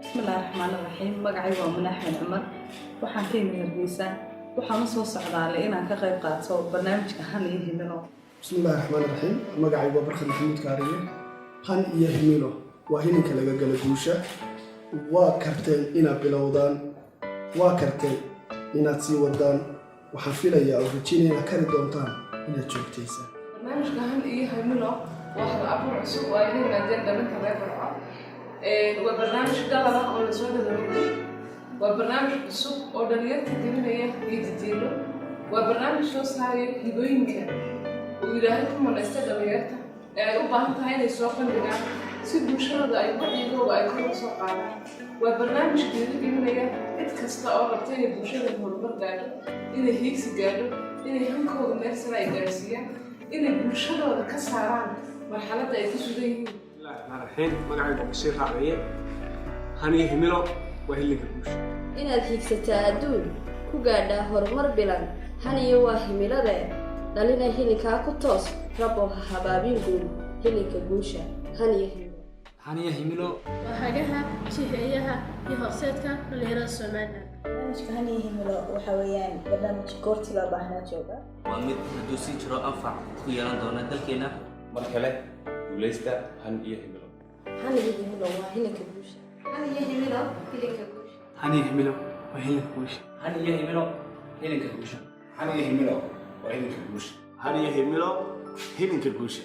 Bismillahi Raxmaan Raxiim. Magacaygu waa Mune Axmed Cumar. Waxaan ka yimid Hargeysa. Waxaan usoo socdaalay inaan ka qayb qaato barnaamijka Han iyo Himilo. Bismi Illahi Raxmaan Raxiim. Magacaygu waa Barkhad Maxamuud Kaariye. Han iyo Himilo waa hilinka laga gala guusha. Waa karteen inaad bilowdaan, waa karteen inaad sii wadaan. Waxaan filayaa oo rajeynaya inaad kari doontaan inaad joogtaysaan. Barnaamijka Han iyo Himilo waa hal abuur cusub oo ay la yimaadeen dhalinta reer Burco. Waa barnaamij dalal ah oo lasoo dhadarogay. Waa barnaamij cusub oo dhalinyarta gelinaya hididiilo. Waa barnaamij soo saaraya hibooyinka uu Ilaahay ku manaystay dhalinyarta ee ay u baahan tahay inay soo bandhigaan si bulshadooda ay wacyigooda ay kor uga soo qaadaan. Waa barnaamij dhiirigelinaya cid kasta oo rabta inay bulshada horumar gaadho, inay hiigsi gaadho, inay hankooda meel sare ay gaadhsiiyaan, inay bulshadooda ka saaraan marxaladda ay ku sugan yihiin. Bismillahi Raxmaan Raxiim. Magacaygu waa Bashiir Raaciye. Han iyo Himilo waa hilinka guusha. Inaad hiigsataa adduun ku gaadhaa horumar bilan, haniyo waa himilade dhalina, hilinkaa ku toos. Rabo ha habaabin guul hilinka guusha, haniyo himilo. Haniyo Himilo waa hagaha, jiheeyaha iyo horseedka dhalinyarada Somaliland. Barnaamijka Han iyo Himilo waxa weeyaan barnaamij goortii loo baahnaa jooga. Waa mid hadduu sii jiro anfac ku yeelan doona dalkeena. Mar kale guulaysta, Han iyo Himilo. Han iyo Himilo waa hilinka guusha. Han iyo Himilo, hilinka guusha. Han iyo Himilo waa hilinka guusha. Han iyo Himilo, hilinka guusha. Han iyo Himilo waa hilinka guusha. Han iyo Himilo, hilinka guusha.